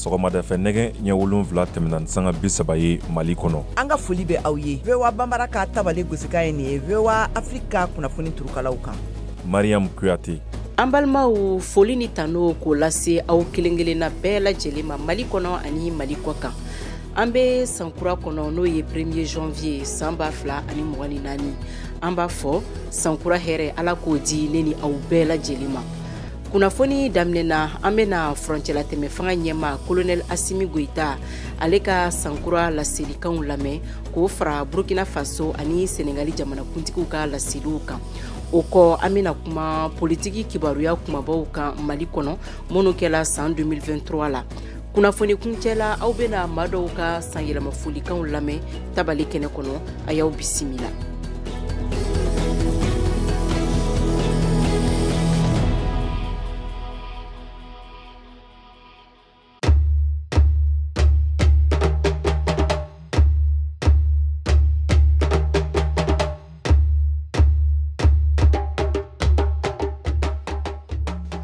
Sɔgɔmada fɛ nɛgɛ ɲɛ 7:30 ye Mali kɔnɔ. An ka foli bɛ aw ye VOA Banbara ka tabale gosikan ye nin ye VOA Afrique ka kunnafoni turukalaw kan. Mariam Kuyate. An balimaw, foli ni tanu k'o lase aw kelen kelenna bɛɛ lajɛlen ma Mali kɔnɔ ani Mali kɔ kan. An bɛ sankura kɔnɔ, n'o ye 1er janvier san 2024. An b'a fɔ sankura hɛrɛ, Ala k'o di ne ni aw bɛɛ lajɛlen ma. Kunnafoni daminɛ na, an bɛna furancɛlatɛmɛ fanga ɲɛma colonel Asimi Goyita ale ka sankura laselikanw lamɛn, k'o fara Burkina Faso ani Senegali jamanakuntigiw ka laseliw kan. O kɔ, an bɛna kuma politiki kibaruya kumabaw kan Mali kɔnɔ minnu kɛla san 2023 la. Kunnafoni kuncɛ la, aw bɛna maa dɔw ka sanyɛlɛma folikanw lamɛn tabali kɛnɛ kɔnɔ. A y'aw bisimila.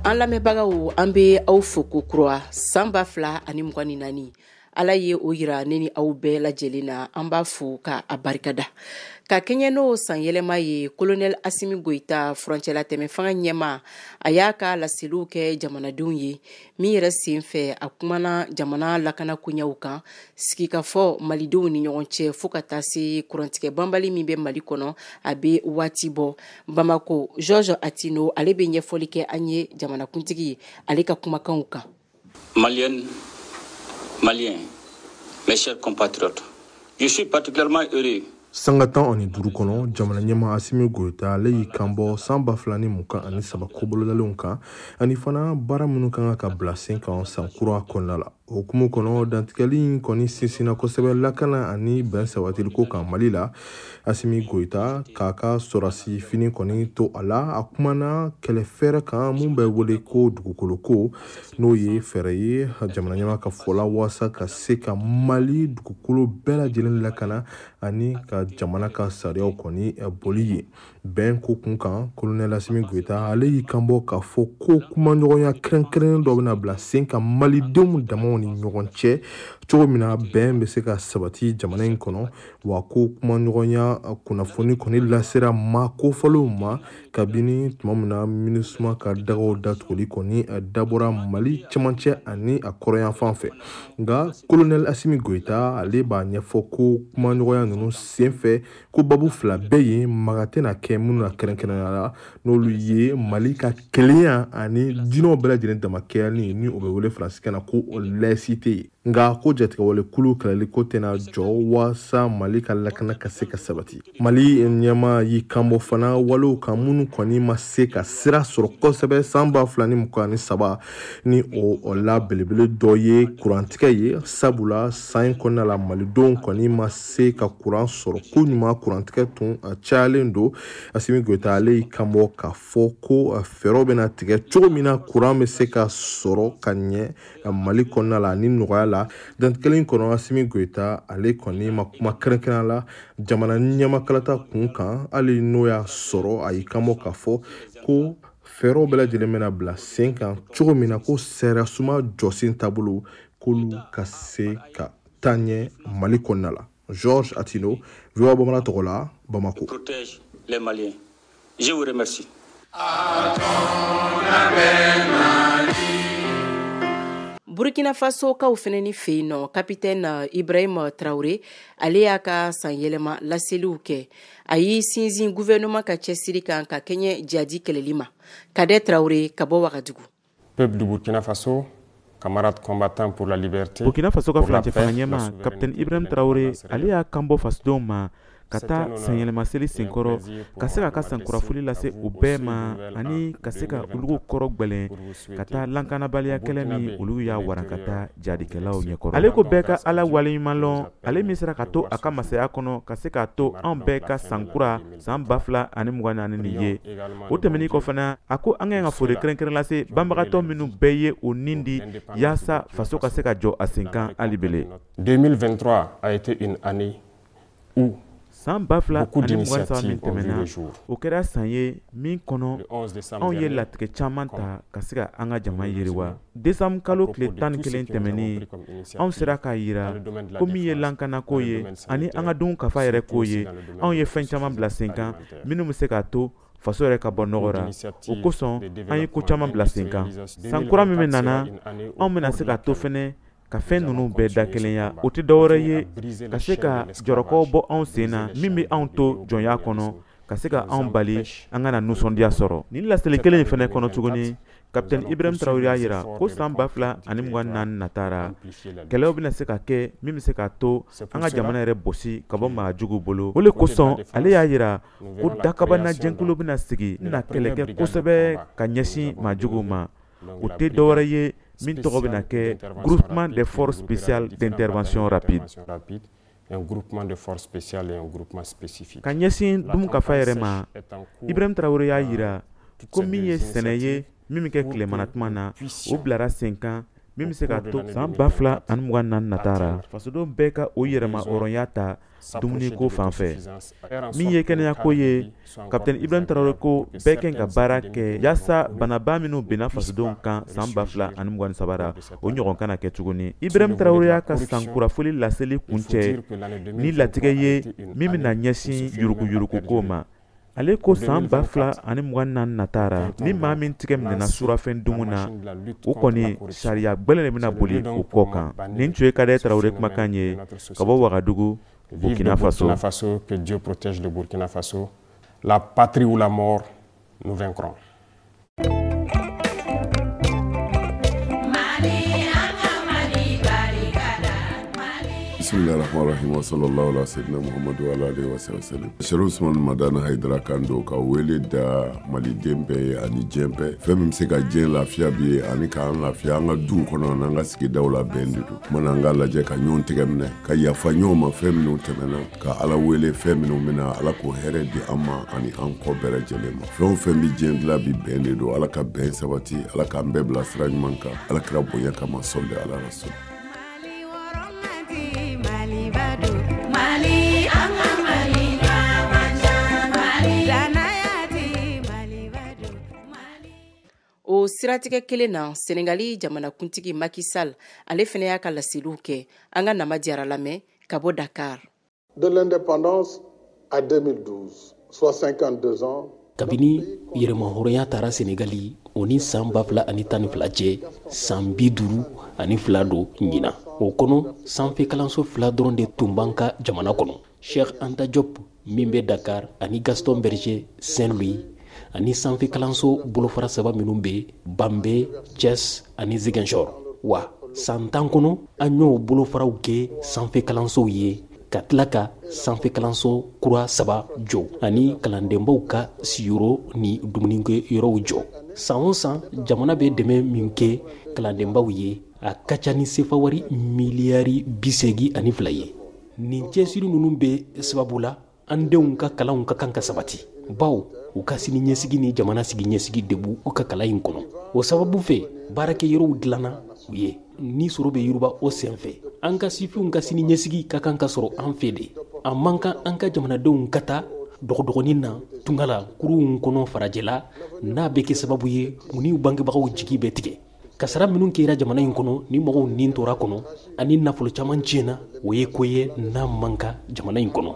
An lamɛnbagaw, an bɛ aw fo kokura. San 2024, Ala ye o yira ne ni aw bɛɛ lajɛlen na, an b'a fo ka a barikada. Ka kɛɲɛ n'o sanyɛlɛma ye, colonel Asimi Goyita, furancɛlatɛmɛ fanga ɲɛma, a y'a ka laseliw kɛ jamanadenw ye. Min yɛrɛ sen fɛ, a kumana jamana lakana koɲɛw kan, sigikafɔ malidenw ni ɲɔgɔn cɛ, fo ka taa se kurantigɛ banbali min bɛ Mali kɔnɔ a bɛ waati bɔ. Bamako, Georges Atino ale bɛ ɲɛfɔli kɛ an ye jamanakuntigi ale ka kumakanw kan. Maliennes, Maliens, mes chers compatriotes, je suis particulièrement heureux. Sanga 15 kɔnɔ, jamana ɲɛmaa Asimi Goyita ale y'i kanbɔ san 2023 ko bolodalenw kan, ani fana baara minnu kan ka bila sen kan san kura kɔnɔna la. O hukumu kɔnɔ, dantigɛli in kɔni sinsinna kosɛbɛ lakana ani bɛn sabatiliko kan Mali la. Asimi Goyita k'a ka sɔrɔsi fini kɔni to a la, a kumana kɛlɛ fɛɛrɛ kan mun bɛ wele ko dugukoloko, n'o ye fɛɛrɛ ye jamana ɲɛmaa ka fɔ la walasa ka se ka Mali dugukolo bɛɛ lajɛlen lakana ani ka jamana ka sariyaw kɔni boli ye. Bɛn ko kun kan, colonel Asimi Goyita ale y'i kanbɔ k'a fɔ ko kumaɲɔgɔnya kɛrɛnkɛrɛnnen dɔ bɛna bila sen kan malidenw damaw ni ɲɔgɔn cɛ, cogo min na bɛn bɛ se ka sabati jamana in kɔnɔ. Wa ko kumaɲɔgɔnya kunnafoni kɔni lasera maa kofɔlenw ma kabini tuma min na MINUSMA ka dagaw datuguli kɔni dabɔra Mali cɛmancɛ ani a kɔrɔnyanfan fɛ. Nka colonel Asimi Goyita ale b'a ɲɛfɔ ko kumaɲɔgɔnya ninnu senfɛ ko babu fila bɛ yen maga tɛna kɛ minnu na kɛrɛnkɛrɛnnenya la, n'olu ye Mali ka kelenya ani diinɛw bɛɛ lajɛlen damakɛyali, ni o bɛ wele faransikan na ko laïcité ye. Nka ko jatigɛwale kulu kɛlɛli ko tɛna jɔ walasa Mali ka lakana ka se ka sabati. Mali ɲɛmaa y'i kanbɔ fana walew kan minnu kɔni ma se ka sira sɔrɔ kosɛbɛ san 2023, ni o la belebele dɔ ye kurantigɛ ye, sabula san in kɔnɔna la malidenw kɔni ma se ka kuran sɔrɔ ko ɲuman, kurantigɛ tun cayalen don. Asimi Goyita ale y'i kanbɔ k'a fɔ ko fɛɛrɛw bɛna tigɛ cogo min na kuran bɛ se ka sɔrɔ ka ɲɛ Mali kɔnɔna la ani nɔgɔya la. Dantigɛli in kɔnɔ, Asimi Goyita ale kɔni ma kuma kɛrɛnkɛrɛnnenya la jamana ɲɛmakalata kun kan, hali n'o y'a sɔrɔ a y'i kanbɔ k'a fɔ ko fɛɛrɛw bɛɛ lajɛlen bɛna bila sen kan cogo min na ko sariya-suma jɔsen taabolo k'olu ka se ka taa ɲɛ Mali kɔnɔna la. Georges Atino, VOA Bamanan tɔgɔ la, Bamako. Protège les Maliens. Je vous remercie. Burkina Faso kaw fɛnɛ ni fɛ yen nɔ, capitaine Ibrahim Traoré ale y'a ka sanyɛlɛma laseliw kɛ. A y'i sinsin gouvernement ka cɛsiri kan ka kɛɲɛ jadi kɛlɛli ma. Kadɛ Traoré ka bɔ Wagadugu. Peuple du Burkina Faso, camarades combattants pour la liberté. Burkina Faso ka furancɛ fanga ɲɛmaa capitaine Ibrahim Traoré ale y'a kanbɔ fasodenw ma ka taa sanyɛlɛma seli senkɔrɔ, ka se k'a ka sankurafoli lase u bɛɛ ma, ani ka se ka olu kɔrɔ gwɛlɛn ka taa lankanabaliya kɛlɛ min olu y'a warankata jadikɛlaw ɲɛkɔrɔ. Ale ko bɛɛ ka Ala waleɲuman lɔn, ale min sera ka to a ka masaya kɔnɔ ka se k'a to anw bɛɛ ka sankura san 2024 nin ye. O tɛmɛnin kɔ fana, a ko an ka ɲi ka foli kɛrɛnkɛrɛn lase banbagatɔ minnu bɛɛ ye o nin di yaasa faso ka se ka jɔ a sen kan hali bele. 2023 a été une année où San 2023 min tɛmɛna, o kɛra san ye min kɔnɔ anw ye latigɛ caman ta ka se ka an ka jamana yiriwa. Décembre kalo tile 11 tɛmɛnen, anw sera k'a yira ko min ye lakanako ye ani an ka dunkafa yɛrɛ ko ye, anw ye fɛn caman bila sen kan minnu bɛ se k'a to faso yɛrɛ ka bɔ nɔgɔ ra. O kosɔn an ye ko caman bila sen kan. San kura min bɛ nana, anw bɛna se ka to fɛnɛ ka fɛn ninnu bɛɛ da kelenya. O tɛ dɔwɛrɛ ye ka se ka jɔrɔkɔw bɔ anw sen na min bɛ anw to jɔnya kɔnɔ, ka se ka anw bali an kana nisɔndiya sɔrɔ. Nin laseli kelen in fɛnɛ kɔnɔ tuguni, Capitaine Ibrahim Traoré y'a yira ko san 2024 natara, kɛlɛw bɛna se ka kɛ min bɛ se k'a to an ka jamana yɛrɛ bɔsi ka bɔ maa juguw bolo. O de kosɔn ale y'a yira ko dakabana jɛnkulu bɛna sigi na kɛlɛ kɛ kosɛbɛ ka ɲɛsin maa juguw ma. O tɛ dɔwɛrɛ ye min tɔgɔ bɛna kɛ groupement des forces spéciales d'intervention rapide. Un groupement de forces spéciales et un groupement spécifique. Ka ɲɛsin dunkafa yɛrɛ ma, Ibrahim Traoré y'a yira ko min ye sɛnɛ ye min bɛ kɛ tilemana tuma na, o bilara sen kan min bɛ se ka to san 2024 natara fasodenw bɛɛ ka o yɛrɛma hɔrɔnya ta dumuniko fan fɛ. Min ye kɛnɛyako ye, Capitaine Ibrahim Traoré ko bɛɛ kɛ ka baara kɛ yaasa banaba minnu binna fasodenw kan san 2023 ra, o ɲɔgɔn kana kɛ tuguni. Ibrahim Traoré y'a ka sankurafoli laseli kuncɛ ni latigɛ ye min bɛna ɲɛsin yuruguyuruguko ma. Ale ko san 2024 natara, ni maa min tigɛ minɛna surafɛn dumu na, o kɔni sariya gbɛlɛn de bɛna boli o kɔ kan. Nin tun ye Kader Traoré kumakan ye ka bɔ Wagadugu, Burkina Faso. Que Dieu protège le Burkina Faso. La patrie ou la mort, nous vaincrons. Bismillahirrahmanirrahim wa sallallahu ala sayyidina Muhammad wa ala alihi wa sallam. Chérif Ousmane Madani Haidara kan don ka wele da maliden bɛɛ ye ani diɲɛ bɛɛ. Fɛn min bɛ se ka diɲɛ lafiya bi ye ani k'an lafiya an ka duw kɔnɔ n'an ka sigidaw la bɛn de don. Kumana an k'a lajɛ ka ɲɔgɔn tɛgɛ minɛ, ka yafa ɲɔgɔn ma fɛn minnu tɛmɛna, ka Ala wele fɛn minnu bɛna, Ala k'o hɛrɛ di an ma ani an kɔ bɛɛ lajɛlen ma. Fɛn o fɛn bɛ diɲɛ dilan bi bɛn de don. Ala ka bɛn sabati, Ala k'an bɛɛ bila sira ɲuman kan, Ala kira bonya kama, sɔli ala rasul. O siratigɛ kelen na, Senegali jamanakuntigi Macky Sall ale fana y'a ka laseliw kɛ. An ka Nama Diarra lamɛn ka bɔ Dakar. De l'indépendance à 2012, soit 52 ans. Kabini yɛrɛmahɔrɔnya taara Senegali o ni san 2012 cɛ, san 52 don ɲinan. O kɔnɔ sanfɛ kalanso 2 dɔrɔn de tun b'an ka jamana kɔnɔ. Cheikh Anta Diop min bɛ Dakar ani Gaston Berger Saint-Louis ani sanfɛ kalanso bolofara 3 minnu bɛ Bambey, Thiès ani Ziguinchor. Wa san 10 kɔnɔ an y'o bolofaraw kɛ sanfɛ kalansow ye, ka tila ka sanfɛ kalanso kura 3 jɔ ani kalandenbaw ka siyɔrɔ ni dumunikɛyɔrɔw jɔ. San o san jamana bɛ dɛmɛ min kɛ kalandenbaw ye, a ka ca ni sefa wari miliyari 82 ye. Nin cɛsiri ninnu bɛ sababu la an denw ka kalanw ka kan ka sabati, bawo u ka sini ɲɛsigi ni jamana sigi ɲɛsigi de b'u ka kalan in kɔnɔ. O sababu fɛ baarakɛyɔrɔw dilanna u ye, ni sɔrɔ bɛ yiriba o senfɛ. An ka sifinw ka sini ɲɛsigi ka kan ka sɔrɔ an fɛ de. A man kan an ka jamanadenw ka taa dɔgɔdɔgɔnin na tunga la kurunw kɔnɔ farajɛla, n'a bɛ kɛ sababu ye u ni bangebagaw jigi bɛ tigɛ. Kasara minnu kɛra jamana in kɔnɔ ni mɔgɔw nin tora kɔnɔ ani nafolo caman tiɲɛna, o ye ko ye n'a man kan jamana in kɔnɔ.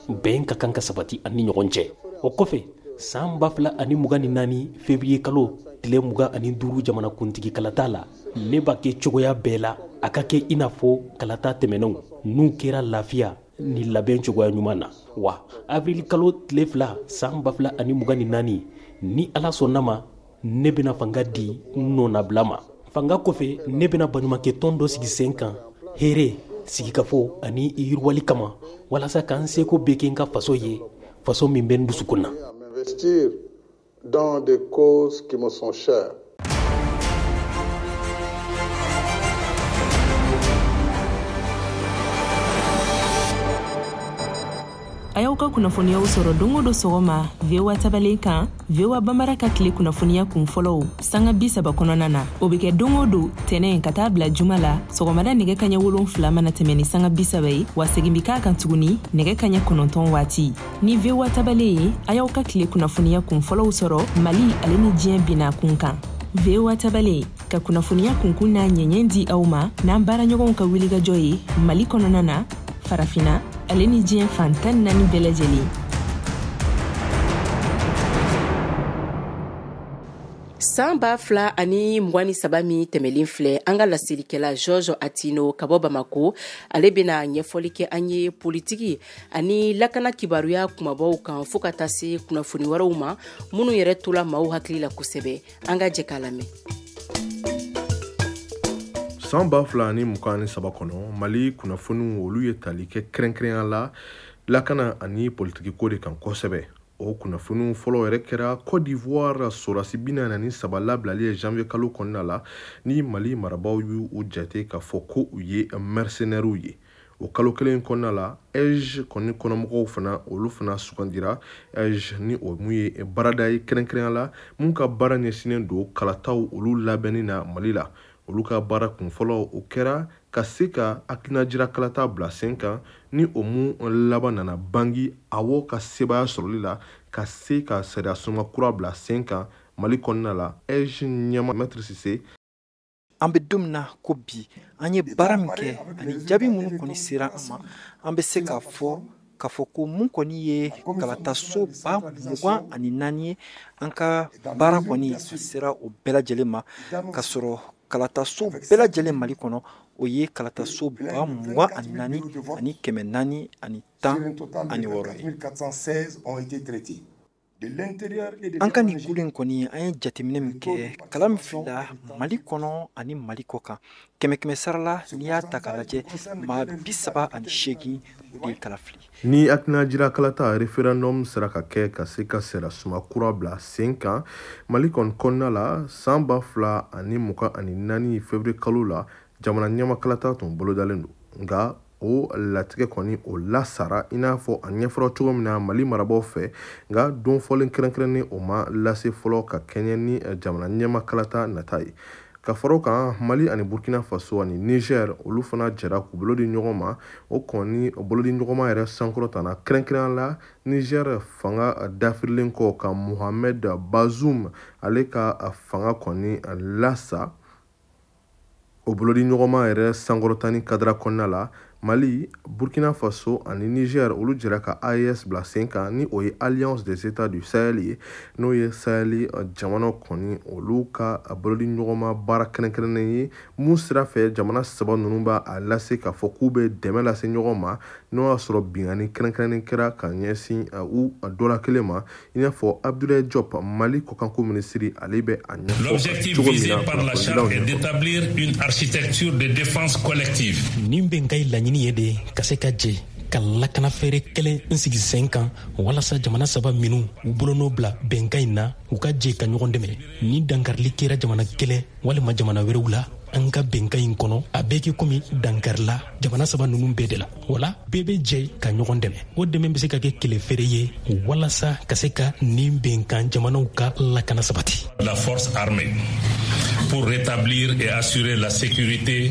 Bɛn ka kan ka sabati an ni ɲɔgɔn cɛ. O kɔfɛ san 2024 février kalo tile 25 jamanakuntigi kalata la, ne b'a kɛ cogoya bɛɛ la a ka kɛ i n'a fɔ kalata tɛmɛnenw n'u kɛra lafiya ni labɛn cogoya ɲuman na. Wa avril kalo tile 2 san 2024, ni Ala sɔnna ma, ne bɛna fanga di n nɔnabila ma. Fanga kɔfɛ ne bɛna baɲumankɛ tɔn dɔ sigi sen kan hɛrɛ, sigikafɔ ani yiriwali kama, walasa k'an seko bɛɛ kɛ n ka faso ye, faso min bɛ n dusukun na. Dans des causes qui me sont chères. A y'aw ka kunnafoniyaw sɔrɔ don o don sɔgɔma VOA tabalen kan, VOA Bambara ka tile kunnafoniya kun fɔlɔw sanga 30 kɔnɔna na. O bɛ kɛ don o don tɛnɛn ka taa bila juma la sɔgɔmada nɛgɛ kaɲɛ 7 mana tɛmɛ ni sanga 30 ye, wa segin bɛ k'a kan tuguni nɛgɛ kaɲɛ 9 waati. Ni VOA tabalen ye, a y'aw ka tile kunnafoniya kun fɔlɔw sɔrɔ Mali ale ni diɲɛ binna kun kan. VOA tabalen ka kunnafoniya kunkun n'a ɲɛɲɛ di aw ma n'an baaraɲɔgɔnw ka wulikajɔ ye Mali kɔnɔna na, Farafina ale ni diɲɛ fan 14 bɛɛ lajɛlen. San 2023 min tɛmɛlen filɛ, an ka laselikɛla Georges Atino ka bɔ Bamako, ale bɛna ɲɛfɔli kɛ an ye politiki ani lakana kibaruya kumabaw kan fo ka taa se kunnafoni wɛrɛw ma minnu yɛrɛ tola maaw hakili la kosɛbɛ. An ka jɛ k'a lamɛn. San 2023 kɔnɔ, Mali kunnafoniw olu ye tali kɛ kɛrɛnkɛrɛnya la lakana ani politiki ko de kan kosɛbɛ. O kunnafoniw fɔlɔ yɛrɛ kɛra Côte d'Ivoire sɔrɔdasi 43 labilali ye janvier kalo kɔnɔna la ni Mali marabaaw y'u jate k'a fɔ ko u ye mercenaires ye. O kalo kelen kɔnɔna la, AIGE kɔni kɔnɔmɔgɔw fana olu fana sugandira. AIGE ni o mun ye baarada ye kɛrɛnkɛrɛnya la mun ka baara ɲɛsinnen don kalataw olu labɛnni na Mali la. Olu ka baara kun fɔlɔ o kɛra ka se ka hakilinajira kalata bila sen kan ni o mun laban nana bangi awɔ ka sebaaya sɔrɔli la ka se ka sariya sunba kura bila sen kan Mali kɔnɔna la. AIGE ɲɛmaa Maître Cissé. An bɛ don min na ko bi, an ye baara min kɛ ani jaabi minnu kɔni sera an ma, an bɛ se k'a fɔ ko mun kɔni ye kalataso 24 ye, an ka baara kɔni sera o bɛɛ lajɛlen ma, ka sɔrɔ kalataso bɛɛ lajɛlen Mali kɔnɔ o ye kalataso 24 416 ye. An ka nin kulu in kɔni, an ye jateminɛ min kɛ kala min filila Mali kɔnɔ ani Mali kɔ kan, 100 sara la, n'i y'a ta k'a lajɛ, maa 38 o de ye kala fili. Ni hakilinajira kalata référendum sera ka kɛ ka se ka sariya sunba kura bila sen kan Mali kɔni kɔnɔna la, san 2024 février kalo la, jamana ɲɛma kalata tun bolodalen don, nka o latigɛ kɔni o lasara i n'a fɔ a ɲɛfɔra cogo min na Mali marabaaw fɛ, nka don fɔlen kɛrɛnkɛrɛnnen o ma lase fɔlɔ ka kɛɲɛ ni jamana ɲɛma kalata nata ye. Ka fara o kan, Mali ani Burkina Faso ani Niger olu fana jɛra k'u bolo di ɲɔgɔn ma. O kɔni bolo di ɲɔgɔn ma yɛrɛ sankɔrɔtana kɛrɛnkɛrɛnya la Niger fanga dafirilen kɔ ka Mohamed Bazoum ale ka fanga kɔni lasa. O bolo di ɲɔgɔn ma yɛrɛ sankɔrɔtani kadara kɔnɔna la, Mali, Burkina Faso ani Niger olu jɛra ka AES bila sen kan ni o ye Alliance des États du Sahel ye, n'o ye Sahel jamana kɔni olu ka bolodi ɲɔgɔnma baara kɛrɛnkɛrɛnnen ye mun sira fɛ jamana saba ninnu b'a lase k'a fɔ k'u bɛ dɛmɛ lase ɲɔgɔn ma n'o y'a sɔrɔ binkanni kɛrɛnkɛrɛnnen kɛra ka ɲɛsin u dɔ la kelen ma, i n'a fɔ Abdoulaye Diop, Mali kɔkanko minisiri, ale bɛ a ɲɛfɔ cogo min na kunnafonidilaw ɲɛkɔrɔ. D'établir une architecture de défense collective. Nin bɛnkan in laɲini ye de ka se ka jɛ ka lakana fɛɛrɛ kelen n sigi sen kan walasa jamana saba minnu u bolonɔ bila bɛnkan in na, u ka jɛ ka ɲɔgɔn dɛmɛ. Ni dankarili kɛra jamana kelen walima jamana wɛrɛw la an ka bɛnkan in kɔnɔ, a bɛɛ kɛ komi dankarila jamana saba ninnu bɛɛ de la. Wala bɛɛ bɛ jɛ ka ɲɔgɔn dɛmɛ. O dɛmɛ bɛ se ka kɛ kɛlɛ feere ye walasa ka se ka nin bɛnkan jamanaw ka lakana sabati. La force armée pour rétablir et assurer la sécurité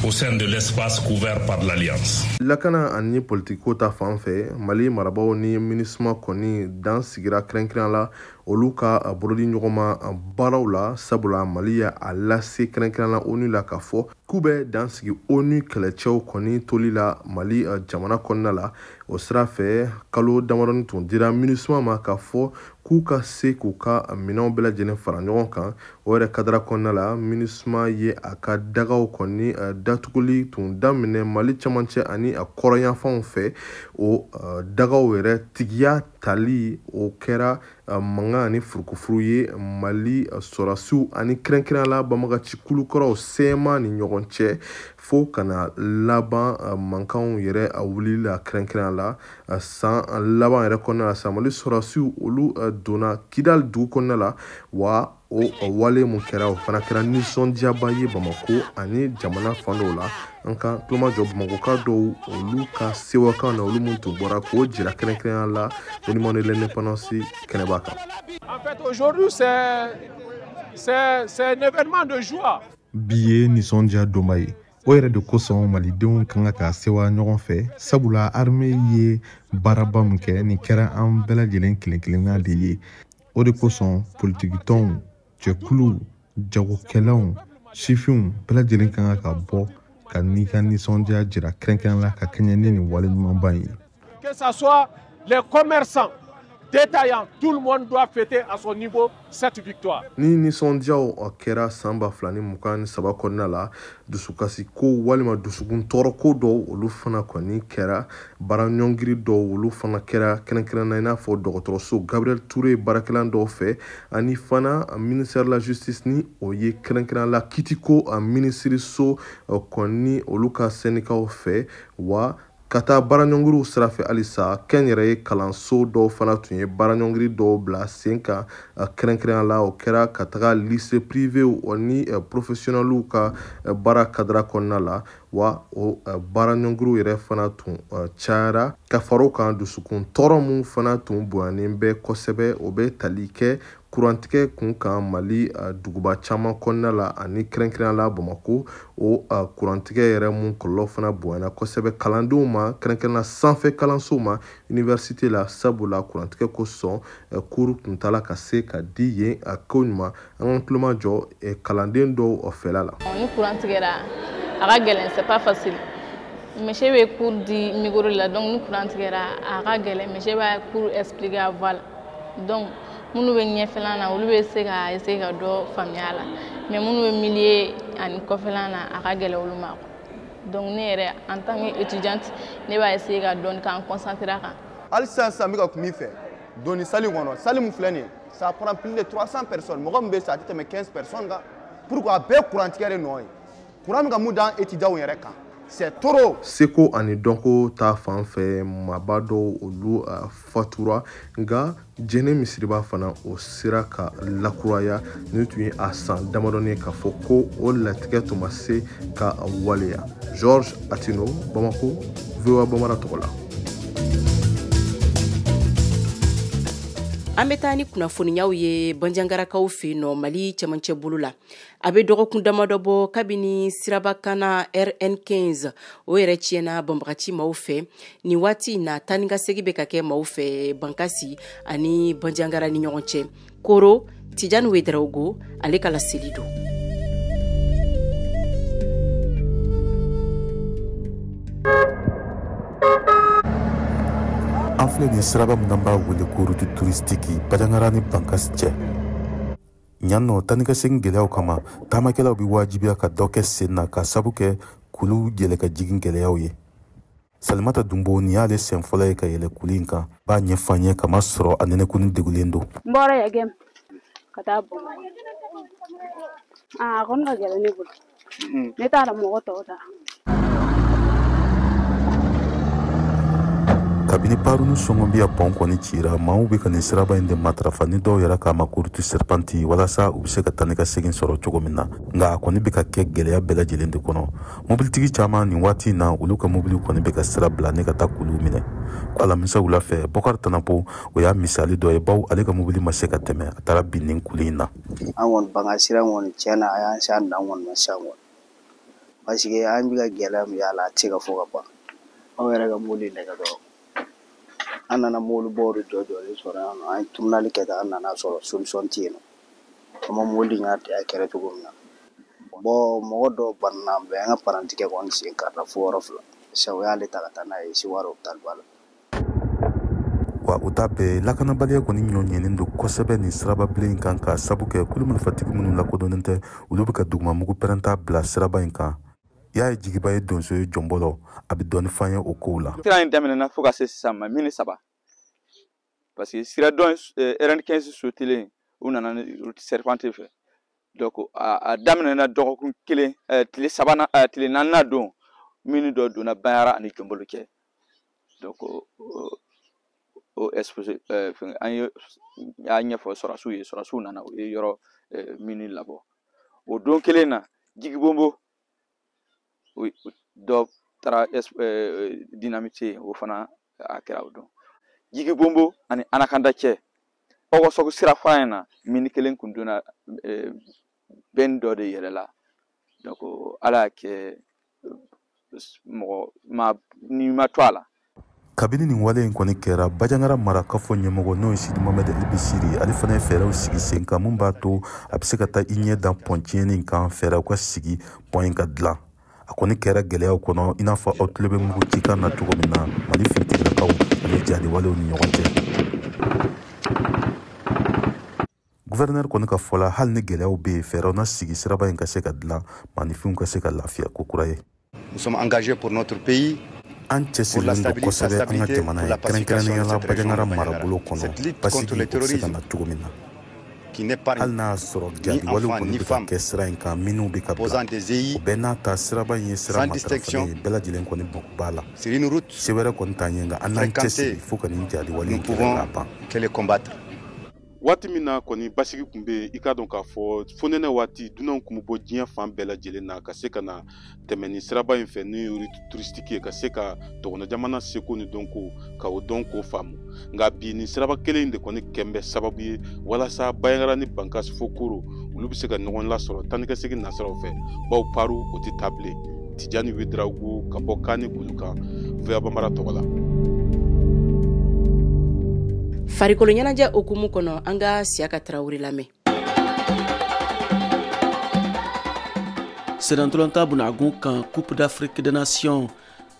au sein de l'espace couvert par l'Alliance. Lakana ani politiko ta fan fɛ, Mali marabaaw ni MINUSMA kɔni dan sigira kɛrɛnkɛrɛn la olu ka bolodi ɲɔgɔn ma baaraw la, sabula Mali y'a lase kɛrɛnkɛrɛn la ONU la k'a fɔ k'u bɛ dan sigi ONU kɛlɛcɛw kɔni toli la Mali jamana kɔnɔna la. O sira fɛ, kalo damadɔni tun dira MINUSMA ma k'a fɔ k'u ka se k'u ka minɛnw bɛɛ lajɛlen fara ɲɔgɔn kan. O yɛrɛ kadara kɔnɔna la, MINUSMA ye a ka dagaw kɔni datuguli tun daminɛ Mali cɛmancɛ ani a kɔrɔnyanfanw fɛ. O dagaw yɛrɛ tigiya tali o kɛra mankan ani furukufuru ye Mali sɔrɔdasiw ani kɛrɛnkɛrɛnya la banbagaci kulukɔrɔw CMA ni ɲɔgɔn cɛ, fo ka na laban mankanw yɛrɛ a wulili la kɛrɛnkɛrɛnya la san laban yɛrɛ kɔnɔna la sa. Mali sɔrɔdasiw olu donna Kidal dugu kɔnɔna la, wa O wale mun kɛra, o fana kɛra nisɔndiyaba ye Bamako ani jamana fan dɔw la. An ka tulomajɔ Bamakɔka dɔw, olu ka sewakan na, olu mun tun bɔra k'o jira kɛrɛnkɛrɛnya la Monument de l'Indépendance kɛnɛba kan. En fait, aujourd'hui, c'est un événement de joie. Bi ye nisɔndiya donba ye. O yɛrɛ de kosɔn malidenw kan ka sewa ɲɔgɔn fɛ, sabula armée ye baaraba min kɛ, nin kɛra an bɛɛ lajɛlen kelen kelenna de ye. O de kosɔn politikitɔnw, jɛkuluw, jagokɛlaw, sifinw bɛɛ lajɛlen kan ka bɔ ka n'i ka nisɔndiya jira kɛrɛnkɛrɛn la ka kɛɲɛ ni nin wale ɲumanba in ye. Que ça soit les commerçants, détaillants, tout le monde doit fêter à son niveau cette victoire. Ni nisɔndiyaw kɛra san 2023 kɔnɔna la, dusukasi ko walima dusukun tɔɔrɔ ko dɔw, olu fana kɔni kɛra. Baara ɲɔngiri dɔw, olu fana kɛra, kɛrɛnkɛrɛnnenya i n'a fɔ dɔgɔtɔrɔso Gabriel Touré baarakɛla dɔw fɛ, ani fana ministère de la Justice, ni o ye kɛrɛnkɛrɛnnenya la kitiko minisiriso kɔni, olu ka syndicats fɛ. Wa ka taa baara ɲɔngiriw sira fɛ halisa, kɛnyɛrɛye kalanso dɔw fana tun ye baara ɲɔngiri dɔw bila sen kan, kɛrɛnkɛrɛnnenya la o kɛra ka taga lycée privé ni professionnels ka baara kadara kɔnɔna la. Wa o baara ɲɔngiriw yɛrɛ fana tun cayara. Ka fara o kan, dusukun tɔɔrɔ mun fana tun bonyanen bɛ kosɛbɛ, o bɛ tali kɛ kurantigɛ kun kan Mali duguba caman kɔnɔna la, ani kɛrɛnkɛrɛnnenya la Bamako. O kurantigɛ yɛrɛ mun kɔlɔlɔ fana bonyana kosɛbɛ kalandenw ma, kɛrɛnkɛrɛnnenya sanfɛ kalansow ma, université la, sabula kurantigɛ kosɔn cours kuntala ka se ka di yen a ko ɲuman. An ka tuloma jɔ kalanden dɔw fɛla la. Ni kuran tigɛra, a ka gɛlɛn, c'est pas facile. Monsieur bɛ cours di micro la, donc ni kuran tigɛra, a ka gɛlɛn. Monsieur b'a cours expliquer à voix la, donc minnu bɛ ɲɛfɛla na, olu bɛ se ka essayer ka dɔ faamuya a la, mais minnu bɛ milieu ani kɔfɛla na, a ka gɛlɛn olu ma. Donc ne yɛrɛ, en tant que étudiante, ne b'a essayer ka dɔɔni k'an concentrer a kan. Hali sisan sisan, n bɛ ka kun min fɛ donni salle kɔnɔ, salle min filɛ nin ye, ça prend plus de 300 personnes, mɔgɔ min bɛ sa, a tɛ tɛmɛ 15 personnes kan. Pourquoi? A bɛɛ kurantigɛ de nɔ ye. Kuran bɛ ka mun d'an étudiants yɛrɛ kan, c'est trop. Seko ani dɔnko ta fan fɛ, maaba dɔw, olu fatura, nka Jɛnɛ misiriba fana, o sera ka lakuraya. Nin tun ye a san damadɔni ye k'a fɔ ko o latigɛ tun ma se ka waleya. Georges Atino, Bamako, VOA Bambara tɔgɔ la. An bɛ taa ni kunnafoniyaw ye Banjangarakaw fɛ yen nɔ, Mali cɛmancɛ bolo la. A bɛ dɔgɔkun damadɔ bɔ kabini sirabakana RN15, o yɛrɛ tiɲɛna banbagaci maaw fɛ. Nin waati in na, taa ni ka segin bɛ ka kɛ maaw fɛ Bankasi ani Banjangara ni ɲɔgɔn cɛ. Koro Tijani Wedarawogo, ale ka laseli don. An filɛ nin siraba min n'an b'a wele ko route touristique Banjagara ni Bankasi cɛ. Ɲan nɔ, taa ni ka segin gɛlɛyaw kama, taamakɛlaw bɛ wajibiya ka dɔ kɛ sen na ka sabu kɛ kulu yɛlɛ ka jigin gɛlɛyaw ye. Salimata Dunbo, nin y'ale sen fɔlɔ ye ka yɛlɛ kulu in kan, b'a ɲɛfɔ an ye kama sɔrɔ a nɛnɛkuni degulen don. N bɔra Yagɛm ka taa Bamakɔ. A kɔni ka gɛlɛn ne bolo, ne t'a dɔn mɔgɔ tɔw ta. Kabini parunu sɔngɔbiya pɔn kɔni cira, maaw bɛ ka nin siraba in de matarafa, ni dɔw yɛrɛ k'a ma ko route serpente, walasa u bɛ se ka taa ni ka segin sɔrɔ cogo min na. Nka a kɔni bɛ ka kɛ gɛlɛya bɛɛ lajɛlen de kɔnɔ. Mobilitigi caman nin waati in na, olu ka mobili kɔni bɛ ka sira bila ne ka taa kuluw minɛ. Alamisa wula fɛ, Bɔkari Tanapo, o y'a misali dɔ ye, bawo ale ka mobili ma se ka tɛmɛ, a taara bin nin kulu in na. An kɔni banka sira kɔni, tiɲɛ na, a y'an se an dan kɔni ma sisan kɔni, parce que an bɛ ka gɛlɛya min y'a la, a tɛ se ka fɔ ka ban. Anw yɛrɛ ka mobili nɛgɛ dɔrɔn, an nana mobili baw de jɔ jɔlen sɔrɔ yan nɔ. An ye tournali kɛ tan, an nana sɔrɔ solution tɛ yen nɔ. An ma mobili in a kɛra cogo min na, bon, mɔgɔ dɔw banana bɛɛ, an ka parantikɛ kɔni sen karila fo yɔrɔ fila sisan, o y'ale ta ka taa n'a ye Seware hôpital ba la. Wa o ta bɛɛ, lakanabaliya kɔni ɲɔ ɲɛnen don kosɛbɛ nin sirababilen in kan, k'a sabu kɛ kulu marifatigi minnu lakodɔnnen tɛ, olu bɛ ka dugumamugu pɛrɛnta bila siraba in kan. Y'a ye jigiba ye donso ye jɔnbɔlɔ, a bɛ dɔɔni f'an ye o kow la. Sira in daminɛna fo ka se sisan ma mini saba, parce que sira dɔ RN15 sotilen, u nana ni route serpente fɛ. Donc a daminɛna dɔgɔkun kelen, tile sabanan, tile naaninan don, mini dɔ donna Bayara ani Jɔnbolo cɛ. Donc o exposé fɛn, an ye y'a ɲɛfɔ sɔrɔsiw ye, sɔrɔsiw nana, u ye yɔrɔ mine labɔ. O don kelen na, Jigibonbo dɔ taara dynamite, o fana a kɛra o don. Jigibonbo ani Anakanda cɛ, Ɔgɔsɔgɔ sirafa in na, mine kelen kun donna bɛn dɔ de yɛrɛ la. Donc Ala y'a kɛ mɔgɔ ma ni ma to a la. Kabini nin wale in kɔni kɛra, Bajangara marakafo ɲɛmɔgɔ, n'o ye Sidi Mohamed Elbisiri, ale fana ye fɛɛrɛw sigi sen kan mun b'a to a bɛ se ka taa i ɲɛ dan pɔn tiɲɛni kan, fɛɛrɛw ka sigi pɔn in ka dilan. A kɔni kɛra gɛlɛyaw kɔnɔ, i n'a fɔ aw tulo bɛ mugu cikan na cogo min na Mali finitigilakaw ani jihadiwalew ni ɲɔgɔn cɛ. Gouverneur kɔni ka fɔ la, hali ni gɛlɛyaw bɛ yen, fɛɛrɛw na sigi siraba in ka se ka dilan, maaninfinw ka se ka lafiya ko kura ye. Nous sommes engagés pour notre pays. An cɛsirilen don kosɛbɛ an ka jamana ye, kɛrɛnkɛrɛnnenya la Bajangara marabolo kɔnɔ, basigi o bɛ se ka na cogo min na. Hali n'a y'a sɔrɔ jihadiwalew kɔni bɛ ka kɛ sira in kan, minnu bɛ ka bila, o bɛɛ n'a ta, siraba in ye sira matarafalen ye, bɛɛ lajɛlen kɔni mako b'a la. Se wɛrɛ kɔni t'an ye, nka an n'an cɛsiri fo ka nin jihadiwale in kɛlɛ k'a ban. Waati min na kɔni basigi tun bɛ yen, i k'a dɔn k'a fɔ fonɛnɛ waati, dunanw tun bɛ bɔ diɲɛ fan bɛɛ lajɛlen na ka se ka na tɛmɛ ni siraba in fɛ, n'o ye route touristique ye, ka se ka dɔgɔnɔ jamana seko ni dɔnko ka o dɔn k'o faamu. Nka bi, nin siraba kelen in de kɔni kɛn bɛ sababu ye walasa Bajangara ni Bankasi fo Koro, olu bɛ se ka ɲɔgɔn lasɔrɔ taa ni ka segin nasiraw fɛ, bawo paru o tɛ taa bilen. Tijani Ouédraogo ka bɔ Kani Kulukan, VOA Bambara tɔgɔ la. Farikolo ɲɛnajɛ hukumu kɔnɔ, an ka Siyaka Tarawele lamɛn. Senatɔlɔnta bunagun kan, Coupe d'Afrique des Nations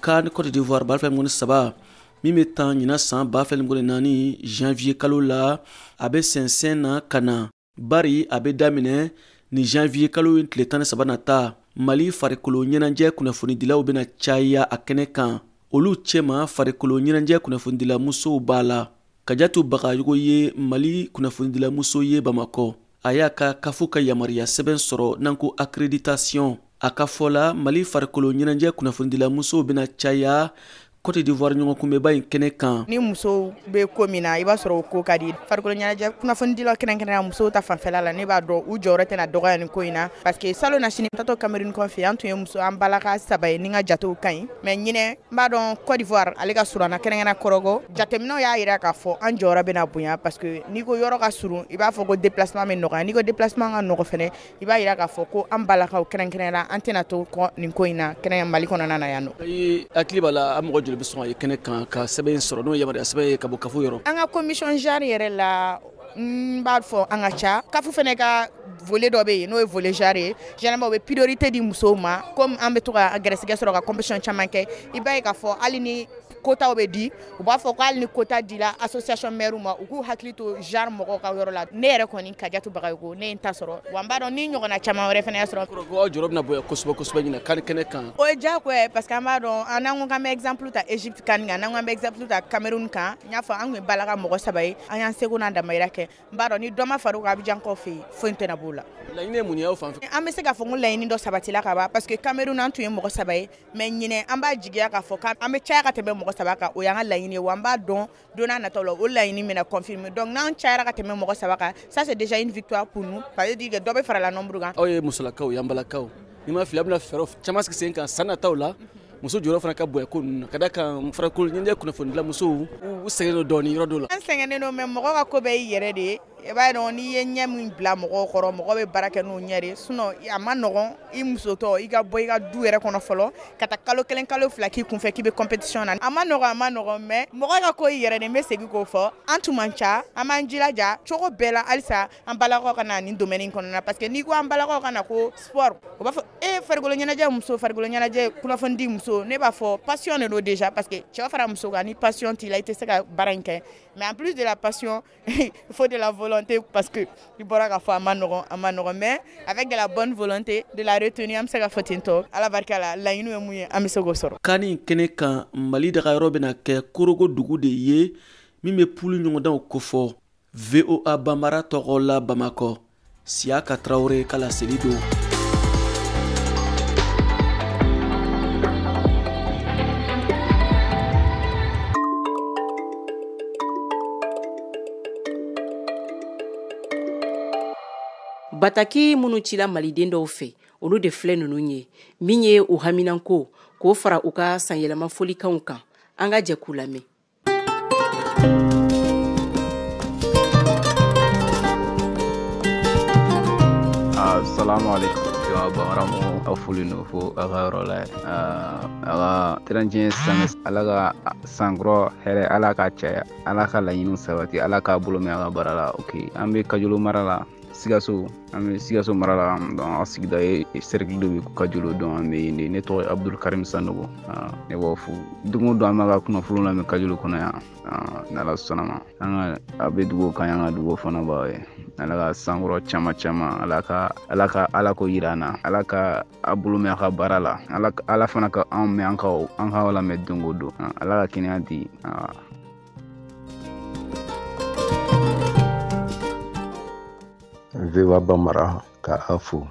CAN Côte d'Ivoire 2023, min bɛ tan ɲinan san 2024 janvier kalo la, a bɛ sɛnsɛn na ka na, bari a bɛ daminɛ ni janvier kalo in tile 13 nata. Mali farikolo ɲɛnajɛ kunnafonidilaw bɛna caya a kɛnɛ kan. Olu cɛma, farikolo ɲɛnajɛ kunnafonidila musow b'a la. Kajatu Bagayogo ye Mali kunnafonidila muso ye Bamakɔ. A y'a ka kafu ka yamaruya sɛbɛn sɔrɔ n'an ko accréditation. A ka fɔ la, Mali farikolo ɲɛnajɛ kunnafonidila musow bɛna caya Côte d'Ivoire ɲɔgɔnkunbɛnba in kɛnɛ kan. Ni musow bɛ ko min na, i b'a sɔrɔ o ko ka di. Farikolo ɲɛnajɛ kunnafonidilaw, kɛrɛnkɛrɛnnenya musow ta fanfɛla la, ne b'a dɔn u jɔyɔrɔ tɛna dɔgɔya nin ko in na, parce que salon na sini tatɔ Cameroun kɔfɛ, an tun ye muso an balaka saba ye ni n ka jatew ka ɲi, mais ɲinɛ n b'a dɔn Côte d'Ivoire ale ka surun an na, kɛrɛnkɛrɛnnenya Kɔrɔgɔ. Jateminɛw y'a jira k'a fɔ an jɔyɔrɔ bɛna bonya, parce que n'i ko yɔrɔ ka surun, i b'a fɔ ko déplacement bɛ nɔgɔya. N'i ko déplacement ka nɔgɔ fɛnɛ, i b'a jira k'a fɔ ko an balakaw, kɛrɛnkɛrɛnnenya la, an tɛna to kɔ nin ko in na, kɛrɛnkɛrɛn Mali kɔnɔna na yan nɔ. I hakili b'a la, an mɔgɔ joli bɛ sɔn ka ye kɛnɛ kan ka sɛbɛn sɔrɔ, n'o ye yamaruya sɛbɛn ye ka bɔ kafu yɔrɔ? An ka commission genre yɛrɛ la, n b'a fɔ an ka ca. Kafu fɛnɛ ka volet dɔ bɛ yen, n'o ye volet genre ye. Généralement, u bɛ priorité di musow ma. Comme an bɛ to ka gɛrɛsɛgɛ sɔrɔ ka compétition caman kɛ, i b'a ye k'a fɔ hali ni quotaw bɛ di, u b'a fɔ ko hali ni quota dila association mère ma, u k'u hakili to genre mɔgɔw ka yɔrɔ la. Ne yɛrɛ kɔni, Kajatu Bagayogo, ne ye n ta sɔrɔ, wa n b'a dɔn ni ɲɔgɔnna caman wɛrɛ fɛnɛ y'a sɔrɔ. Ko aw jɔyɔrɔ bɛna bonya kosɛbɛ kosɛbɛ ɲinan CAN kɛnɛ kan. O ye diyagoya ye, parce que an b'a dɔn, an n'an ko k'an bɛ exemple ta Égypte CAN kan, n'an ko k'an bɛ exemple ta Cameroun kan, n y'a fɔ an tun ye balaka mɔgɔ saba ye, an y'an seko n'an damayira kɛ. N b'a dɔn ni dɔ ma far'o kan Abidjan kɔfɛ yen, foyi tɛna b'o la. Laɲini ye mun ye aw fan fɛ? An bɛ se k'a fɔ ko laɲini dɔ sabatila ka ban, parce que Cameroun an tun ye mɔgɔ saba ye, mais ɲinɛ an b'a jigiya k'a fɔ k'an bɛ caya ka tɛmɛ mɔgɔ saba kan. O y'an ka laɲini ye, wa an b'a dɔn don n'a nataw la o laɲini bɛna confirmer. Donc n'an cayara ka tɛmɛ mɔgɔ saba kan, ça c'est déjà une victoire pour nous, ça veut dire que dɔ bɛ fara la nombre kan. Aw ye musolakaw ye, an balakaw, n'i ma fili, a bɛna fɛɛrɛw caman sigi sen kan san nataw la, muso jɔyɔrɔ fana ka bonya ko ninnu na, ka d'a kan farikolo ɲɛnajɛ kunnafonidila musow u sɛgɛnnen don dɔɔnin yɔrɔ dɔw la. An sɛgɛnnen don, mais mɔgɔ ka ko bɛɛ y'i yɛrɛ de ye. I b'a dɔn, n'i ye ɲɛ min bila mɔgɔw kɔrɔ, mɔgɔ bɛ baara kɛ n'o ɲɛ de ye. Sinon a ma nɔgɔn, i musotɔ, i ka bɔ i ka du yɛrɛ kɔnɔ fɔlɔ ka taa kalo kelen kalo fila k'i kunfɛ k'i bɛ compétition na, a ma nɔgɔn, a ma nɔgɔn, mais mɔgɔ ka ko i yɛrɛ de. N bɛ segin k'o fɔ, an tun man ca, an b'an jilaja cogo bɛɛ la halisa an balakaw ka na nin domaine in kɔnɔna na, parce que n'i ko an balakaw ka na ko sport, u b'a fɔ e farikolo ɲɛnajɛ muso, farikolo ɲɛnajɛ kunnafonidi muso. Ne b'a fɔ passion de don déjà, parce que cɛ fara muso kan, ni passion t'i la, i tɛ se ka baara in kɛ. Mais en plus de la passion, il faut de la volonté, parce que i bɔra k'a fɔ a ma nɔgɔn, a ma nɔgɔn, mais avec de la bonne volonté, de la retenue, an bɛ se ka fɔ ten tɔ. Ala barika la, laɲini ye mun ye, an bɛ se k'o sɔrɔ. CAN in kɛnɛ kan, Mali dagayɔrɔ bɛna kɛ Korogo dugu de ye min bɛ pulu ɲɔgɔndanw kofɔ. VOA Bambara tɔgɔ la Bamakɔ, Siyaka Tarawele ka laseli don. Bataki minnu cila maliden dɔw fɛ, olu de filɛ ninnu ye, min ye u haminanko k'o fara u ka sanyɛlɛma folikanw kan. An ka jɛ k'u lamɛn. Assalamu alaikum. Jawa Bamara mɔgɔw, aw foli no fo aw ka yɔrɔ la. A ka 31 san, Ala ka sankɔrɔ hɛrɛ, Ala ka caya, Ala ka laɲiniw sabati, Ala k'a bolo mɛn a ka baara la. Ok, an bɛ Kajolo mara la, Sikaso, an bɛ Sikaso mara la. Donc an sigida ye cercle dɔ bɛ Kajolo, donc an bɛ yen de. Ne tɔgɔ ye Abdul Karim Sanogo. Ne b'aw fo. Don o don an b'a ka kunnafoniw lamɛn Kajolo kɔnɔ yan. N'Ala sɔnna ma, an ka a bɛ dugawu kan, an ka dugawu fana b'aw ye. Ala ka sankɔrɔ caman caman, Ala ka Ala ka Ala ko yira an na, Ala ka a bolo mɛn a ka baara la, Ala fana ka anw mɛn an ka lamɛn don o don. Ala ka kɛnɛya di. VOA Bambara ka a fo.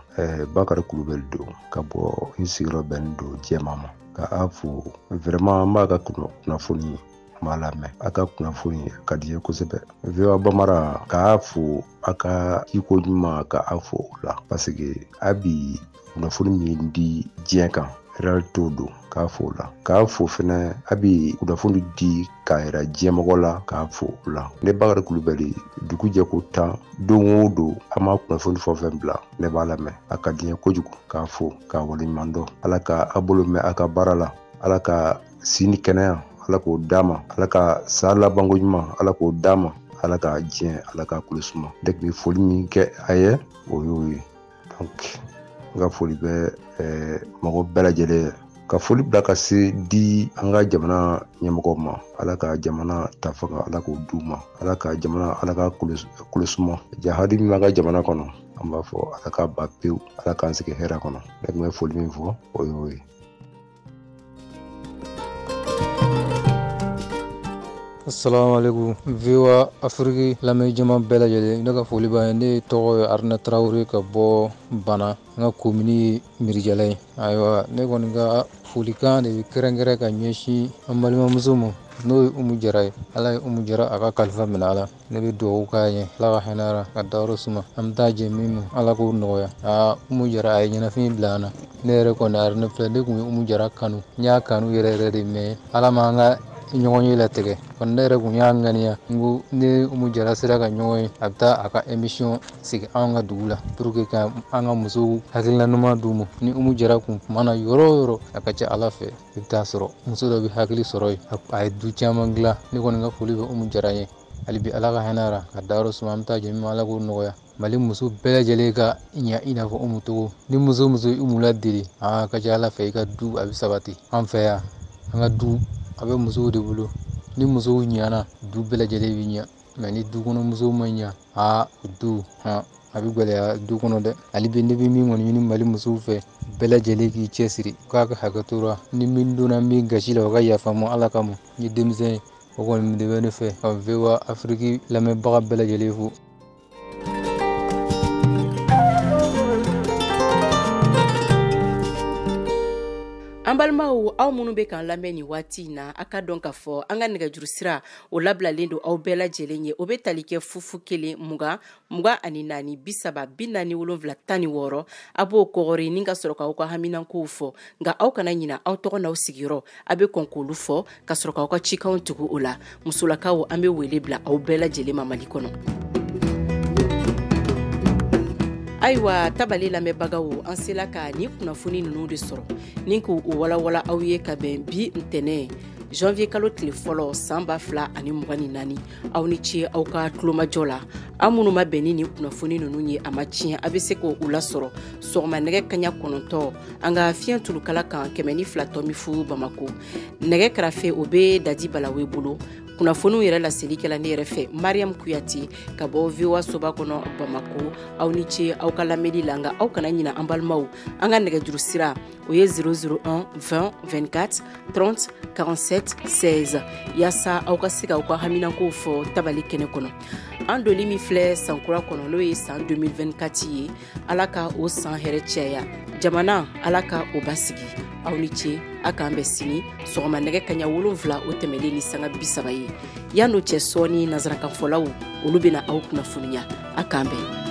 Bakari Kulubali don ka bɔ n sigiyɔrɔ bɛnnen don Jɛma ma, ka a fo. Vraiment an b'a ka kunnafoni m'a lamɛn, a ka kunnafoni ka di ye kosɛbɛ. VOA Bambara k'a fo a ka iko ɲuman, ka a fo o la, parce que a bi kunnafoni min di diɲɛ kan réalité don, k'a fo o la. K'a fo fɛnɛ a bi kunnafoni di k'a yira diɲɛmɔgɔ la, k'a fo o la. Ne Bakari Kulubali, dugu jɛ ko 10, don o don an m'a kunnafoni fɛn o fɛn bila, ne b'a lamɛn, a ka di n ye kojugu. K'a fo k'a waleɲuman dɔn. Ala ka a bolo mɛn a ka baara la, Ala ka si ni kɛnɛya, Ala k'o d'a ma, Ala ka sa labanko ɲuman, Ala k'o d'a ma, Ala ka diɲɛ, Ala ka kolo suma. Ne tun bɛ foli min kɛ a ye, o y'o ye. Donc n ka foli bɛ mɔgɔ bɛɛ lajɛlen ye. Ka foli bila ka se di an ka jamana ɲɛmɔgɔw ma, Ala ka jamana ta fanga, Ala k'o d'u ma, Ala ka jamana, Ala ka kolo suma. Jahadi min b'an ka jamana kɔnɔ, an b'a fɔ Ala ka ban pewu, Ala k'an sigi hɛrɛ kɔnɔ. Ne tun bɛ foli min fɔ, o y'o ye. Assalamu alaikum. VOA Afrique lamɛnjama bɛɛ lajɛlen, ne ka foli b'a ye. Ne tɔgɔ ye Aruna Tarawele ka bɔ Bana, n ka komini ye Mirijala ye. Ayiwa, ne kɔni ka folikan de bɛ kɛrɛnkɛrɛn ka ɲɛsin an balimamuso ma, n'o ye Umu Jara ye. Ala ye Umu Jara a ka kalifa minɛ a la. Ne bɛ dugawu k'a ye, Ala ka hinɛ a la, ka dayɔrɔ suma. An bɛ taa jɛ min ma, Ala k'o nɔgɔya. Umu Jara a ye ɲɛnafin bila an na. Ne yɛrɛ kɔni Aruna filɛ, ne tun ye Umu Jara kanu, n y'a kanu yɛrɛ yɛrɛ de, mais Ala m'an ka ɲɔgɔn ye latigɛ. Kɔni ne yɛrɛ kun y'a ŋaniya, n ko ne Umu Jara sera ka ɲɔgɔn ye, a bɛ taa a ka émission sigi anw ka dugu la pour que ka an ka musow hakilina ɲuman d'u ma. Ni Umu Jara kun kumana yɔrɔ o yɔrɔ, a ka ca Ala fɛ i bɛ taa sɔrɔ muso dɔ bɛ hakili sɔrɔ yen, a ye du caman dilan. Ne kɔni ka foli bɛ Umu Jara ye hali bi, Ala ka hinɛ a la, ka dayɔrɔ suma. An bɛ taa jɛ min ma, Ala k'o nɔgɔya. Mali muso bɛɛ lajɛlen ka ɲa i n'a fɔ Umu togo. Ni muso ye Umu ladeli, a ka ca Ala fɛ i ka du a bɛ sabati. An fɛ yan, an ka du a bɛ musow de bolo. Ni musow ɲana, du bɛɛ lajɛlen bɛ ɲa. Mais ni du kɔnɔ musow ma ɲa, du a bɛ gɛlɛya du kɔnɔ dɛ. Hali bi ne bɛ min kɔni ɲini Mali musow fɛ, bɛɛ lajɛlen k'i cɛsiri, k'a ka hakɛ to la. Ni min donna min gasi la, o ka yafa ma Ala kama. Ni denmisɛn ye, o kɔni de bɛ ne fɛ ka VOA Afrique lamɛnbaga bɛɛ lajɛlen fo. An balimaw, aw minnu bɛ k'an lamɛn nin waati in na, a ka dɔn k'a fɔ an ka nɛgɛjuru sira o labilalen don aw bɛɛ lajɛlen ye. O bɛ tali kɛ 0 0 20 24 30 47 16. A b'o kɔgɔri ni ka sɔrɔ k'aw ka haminankow fɔ, nka aw kana ɲina aw tɔgɔ n'aw sigiyɔrɔ, a bɛ kɔn k'olu fɔ ka sɔrɔ k'aw ka cikanw tugu o la. Musolakaw, an bɛ wele bila aw bɛɛ lajɛlen ma Mali kɔnɔ. Ayiwa, tabale lamɛnbagaw, an sela ka ni kunnafoni ninnu de sɔrɔ ni k'u walawala aw ye ka bɛn bi ntɛnɛn janvier kalo tile fɔlɔ san 2024. Aw ni ce aw ka tulomajɔ la. Aw minnu ma bɛn ni nin kunnafoni ninnu ye, a ma tiɲɛ, a bɛ se k'o lasɔrɔ sɔgɔma nɛgɛ kaɲa 9 an ka fiɲɛ tulukala kan 102.0 Bamako. Nɛgɛ karafe o bɛ Dadi Balawe bolo. Kunnafoniw yɛrɛ laseli kɛla ne yɛrɛ fɛ, Mariam Kuyate ka bɔ VOA soba kɔnɔ Bamako. Aw ni ce aw ka lamɛnni la, nka aw kana ɲina an balimaw, an ka nɛgɛjuru sira o ye 001 20 24 30 47 16, yaasa aw ka se k'aw ka haminankow fɔ tabali kɛnɛ kɔnɔ. An doli min filɛ sankura kɔnɔ, n'o ye san 2024 ye, Ala ka o san hɛrɛ caya, jamana Ala ka o basigi. Aw ni ce, a k'an bɛn sini sɔgɔma nɛgɛ kaɲa 7 o tɛmɛlen ni sanga 30 ye. Yan'o cɛ sɔɔni, nanzarakanfɔlaw olu bɛna aw kunnafoniya. A k'an bɛn.